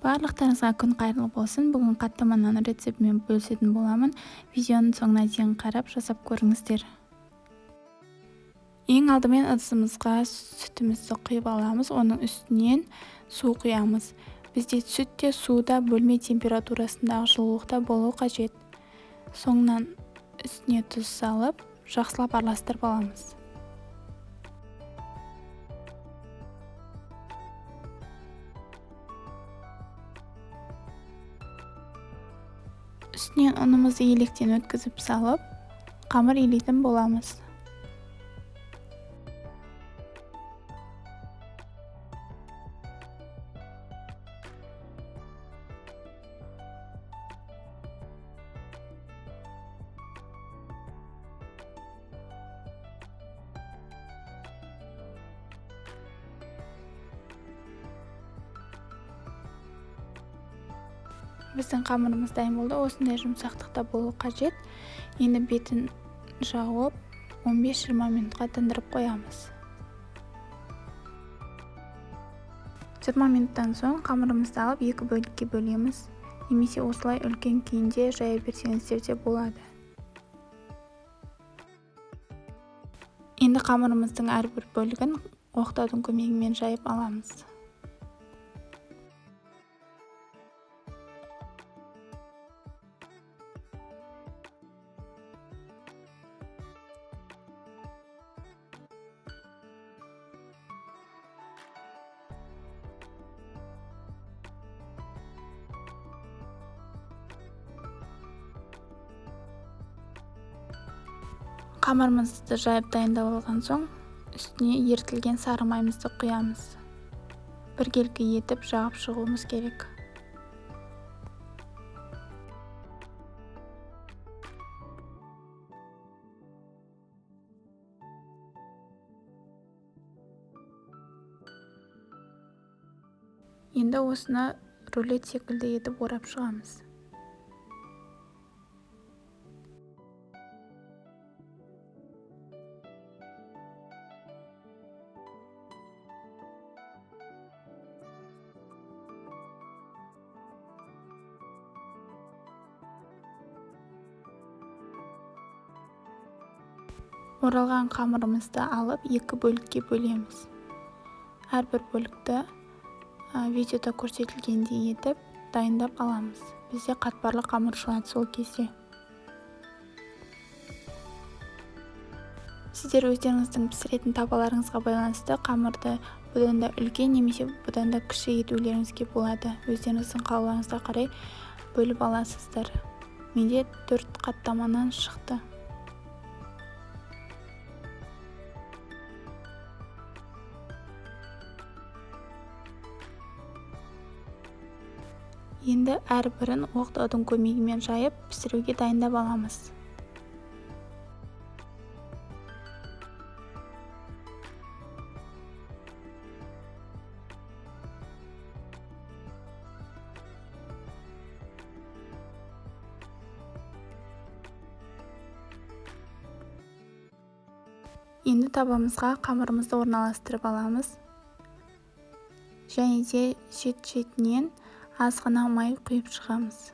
Барлықтарыңызға күн қайырлы болсын. Бүгін қаттама нан рецептімен бөлісетін боламын. Видеоның соңына дейін қарап, жасап көріңіздер. Ең алдымен ыдысымызға сүтімізді құйып аламыз, оның үстінен су құямыз. Бізде сүт те, су да бөлме температурасындағы жылулықта болу қажет. Соңынан үстіне тұз салып, жақсылап араластырып аламыз. Үстінен ұнымызды електен өткізіп салып, қамыр илейтін боламыз. Біздің қамырымыз дайын болды. Осындай жұмсақтықта болу қажет. Енді бетін жауып 15-20 минутқа тындырып қоямыз. 20 минуттан соң қамырымызды алып екі бөлікке бөлеміз. Немесе осылай үлкен күйінде жая берсеңіздер де болады. Енді қамырымыздың әрбір бөлігін оқтаудың көмегімен жайып аламыз. Қамырымызды жайып дайындап алған соң, үстіне ерітілген сары майымызды құямыз. Біркелкі етіп жағып шығуымыз керек. Енді осыны рулет секілді етіп орап шығамыз. Оралған қамырымызды алып екі бөлікке бөлеміз. Әрбір бөлікті видеода көрсетілгендей етіп дайындап аламыз. Бізде қатпарлы қамыр шығады сол кезде. Сіздер өздеріңіздің пісіретін табаларыңызға байланысты қамырды бұдан да үлкен немесе бұдан да кіші етулеріңізге болады. Өздеріңіздің қалауларыңызға қарай бөліп аласыздар. Менде 4 қаттаманан шықты. Енді әрбірін оқтаудың көмегімен жайып, пісіруге дайындап аламыз. Енді табамызға қамырымызды орналастырып аламыз. Және де шет-шетінен аз ғана май құйып шығамыз.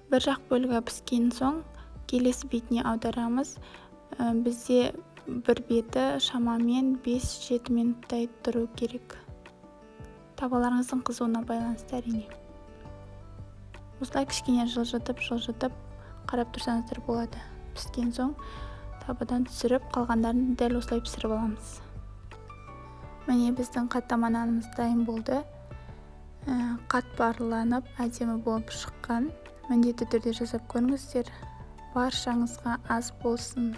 Бір жақ бөлігі піскен соң келесі бетіне аударамыз. Бізде бір беті шамамен 5-7 минуттай тұру керек. Табаларыңыздың қызуына байланысты әрине. Осылай кішкене жылжытып қарап тұрсаңыздар болады. Піскен соң табадан түсіріп, қалғандарын дәл осылай пісіріп аламыз. Міне біздің қаттама нанымыз дайын болды. Қатпарланып, әдемі болып шыққан. Міндетті түрде жасап көріңіздер. Баршаңызға ас болсын.